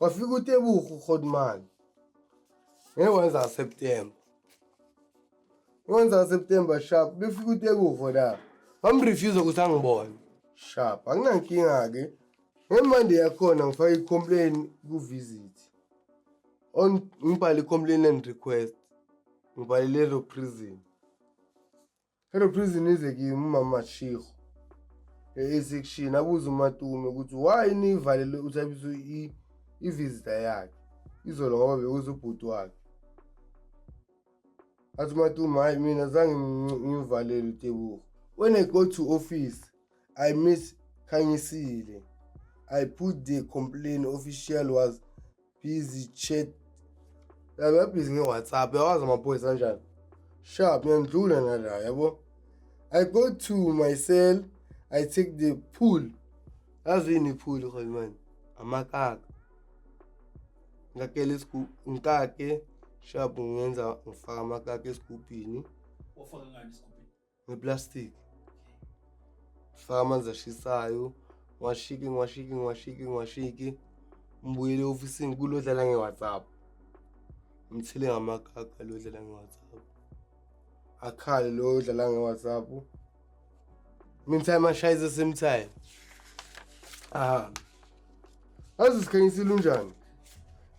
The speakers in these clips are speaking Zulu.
Kwafika uTebogo Godman nge-1 zikaSeptemba. Nge-1 zikaSeptemba sharp befika uTebogo la. Bamrefuse ukuthi angibone. Sharp akunankinga-ke. Nge-Monday yakhona ngifake i-complain ku-visit. On ngibhale i-complain and request. Ngibhalele Ero Prison. Ero Prison ize kimi umama Shiro. E-section abuze uMatume ukuthi why nivalele uThabiso i-visitor yakhe. Izolo ngoba bekuze ubhuti wakhe. Athi uMatume hayi mina zange ngimvalele uTebogo. When I go to office I miss Khanyisile. I put the complaint official was busy chat. Yabo busy nge-WhatsApp, yawazi amaphoyisa kanjani. Sharp ngiyandlula nala yabo. I go to my cell, I take the pool. Yazi yini i-pool man? Amakaka. Ngakele isigu ngikake sharp ngenza ngifaka amakaka esigubhini. Wafaka ngani esigubhini? Ngeplastic. Faka amanzi ashisayo, ngiwashike ngiwashike ngiwashike ngiwashike. Ngibuyele e-ofisini kulo dlala nge-WhatsApp. Ngimthele ngamakaka lo dlala nge-WhatsApp. Akhale lo dlala nge-WhatsApp. Meantime ashayise same time. Ahambe. Azi sikhanyisile unjani?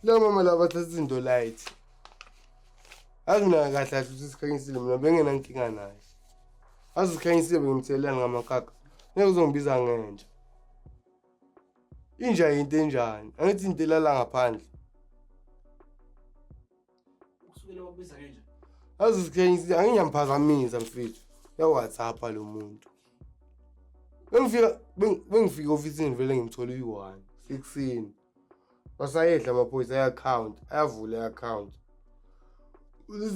La mama laba bathatha izinto light. Azinaka kahle kahle ukuthi sikhanyisile mina bengenankinga naye. Azi sikhanyisile bengimthelelani ngamakaka. Ngeke uzongibiza ngenja. Inja yinto enjani? Angithi into elala ngaphandle. Usukele wakubiza ngenja. Azi sikhanyisile anginyamphazamisa mfethu. Ya WhatsApp lo muntu. Bengifika bengifika ofisini vele ngimthola uyi-1 sekuseni. Basayedla amaphoyisa aya-count, ayavula i-account.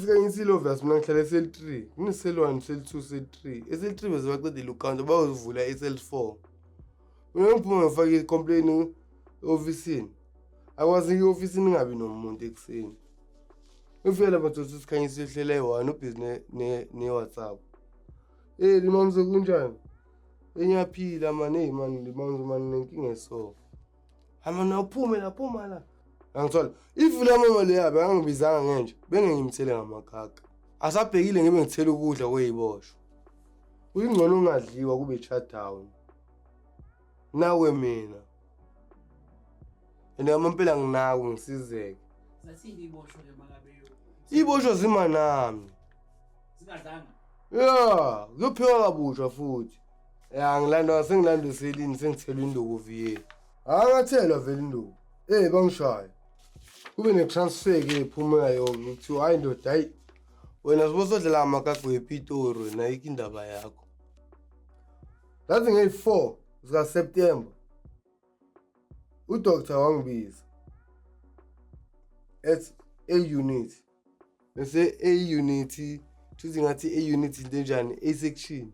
Sikhanyisile obvious mina ngihlala e-cell 3. Kune-cell 1, cell 2, cell 3. E-cell 3 bese baqedile uku-count bayovula e-cell 4. Mina ngiphuma ngifake i-complain e-ofisini. Akwazeki i-ofisini ingabi nomuntu ekuseni. Ngifike lapha thola ukuthi sikhanyisile hlela eyi-one ubhizi ne-WhatsApp. Eh limamzo kunjani? Enyaphila mani hey mani limamzo mani nenkinga eso. Hayi mani awuphume la phuma la. Angithola if la mama leya bengangibizanga ngenja bengeke ngimthele ngamakaka. Asabhekile ngibe ngithela ukudla kweyiboshwa. Uyingcono ungadliwa kube shutdown. Nawe mina. And amampela nginawo ngisizeke. Zathini iboshwa ke makabe Iboshwa zima nami. Zingadlanga. Yeah, kuyophekwa kabusha futhi. Ya ngilandwa sengilanda eselini sengithelwa induku VA. Hayi ngathelwa vele induku. Eh bangishaya. Kube ne-transfer ke ephumayo kuthiwa hayi ndoda hayi wena sibosodlela amakaka wePitori wena ayikho indaba yakho. Ngathi ngeyi-4 zikaSeptember udoctor wangibiza at A unit. Bese A unit thuthi ngathi A unit into enjani A section.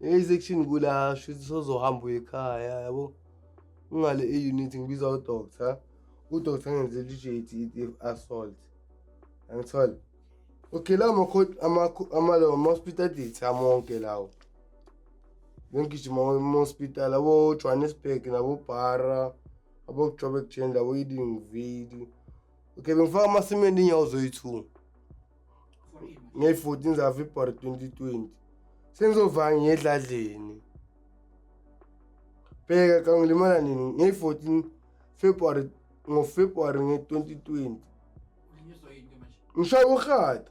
A section kula shuthi sozohamba uye ekhaya yabo. Ungale A unit ngibiza udoctor. Udoctor ngenzela i-JT assault. Angithola. Okay la ama hospital dates amonke lawo. Bengigijima ema-hospital abo Johannesburg nabo Bara abo Joburg General abo Edenvale. Okay bengifaka amasimende inyawo zoyi-2 ngeyi-14 zikaFebruary 2020. Sengizovanga ngiyedladleni. Bheka kangilimala nini ngeyi-14 February ngoFebruary nge-2020. Ulinyuzwa yini ke manje? Ngishaya uhata.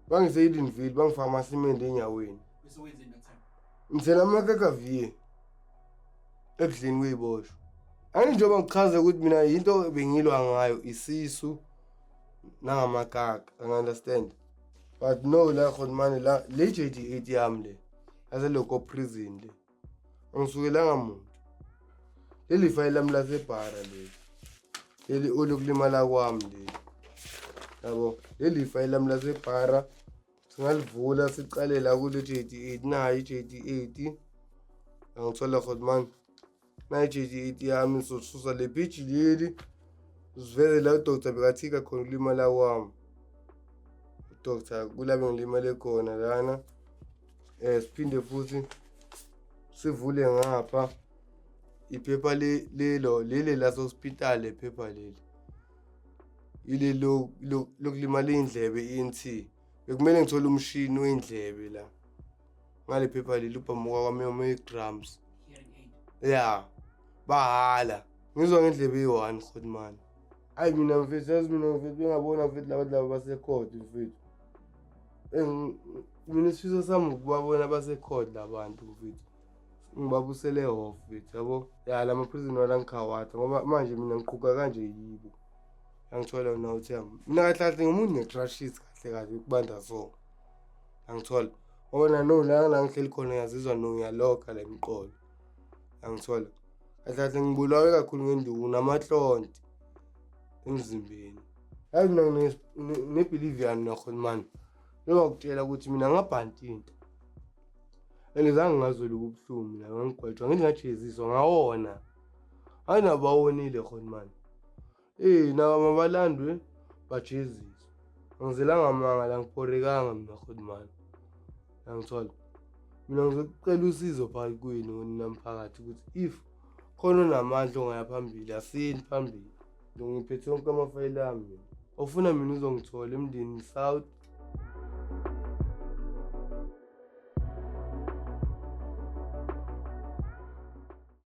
Bangise Edenvale bangifaka amasimende enyaweni. Bese wenzeni that time? Ngithela amakaka VA ekudleni kweyiboshwa. Anginjengoba ngichaze ukuthi mina into bengilwa ngayo isisu nangamakaka, angi-understand. But no la khona manje la le JD8 yami le yaseloko prison le. Angisukelanga muntu. Leli fayile lami lasebhara leli. Leli olokulimala kwami leli. Yabo, leli fayile lami lasebhara singalivula siqale la kule JD8 nayo i-JD8. Angithola khona manje. Nayo i-JD8 yami ngizosusa le page leli. Sivele la udoctor bekathika khona ukulimala kwami. Udoctor kula bengilimale khona lana. Siphinde futhi sivule ngapha. Iphepha lelo leli lasehospital, iphepha leli ile lokulimala iy'ndlebe, i-ENT. Bekumele ngithole umshini wey'ndlebe la ngale phepha leli, ubhamuka kwami wama-grams. Hearing aid. Ya, bahala ngizwa ngendlebe eyi-one man. Hayi, mina mfethu, yazi mina mfethu, bengabona mfethu labantu laba basekhodi mfethu. Mina isifiso sami ukubabona basekhodi labantu mfethu, ngibabusele off mfethu, yabo. Ya, la ma-prison wala ngikhawatha ngoba manje mina ngiqhuga kanje yibo. Angithola wena uthi yami mina kahle kahle ngumuntu ne-crushes kahle kahle kubanda, so angithola ngoba nano la la ngihleli khona ngiyazizwa no ngiyalokha la emqolo. Angithola kahle kahle ngibulawe kakhulu ngenduku namahlonti emzimbeni. Yazi mina ngine-believe yani nakhona mani, njengoba kutshela ukuthi mina ngabhanti into and zange ngazwela ubuhlungu. Mina ngangigwetshwa ngithi ngajeziswa ngawona, hayi nabo bawonile khona mani. Eh, nabo mabalandwe bajeziswe. Angizelanga amanga la, ngiphorekanga mina khona mani. Angithola mina ngizocela usizo phakathi kwenu nina mphakathi ukuthi if khona onamandla ongaya phambili, asiyeni phambili. Ngiphethe yonke amafayili ami mina. Ofuna mina uzongithola eMndeni South.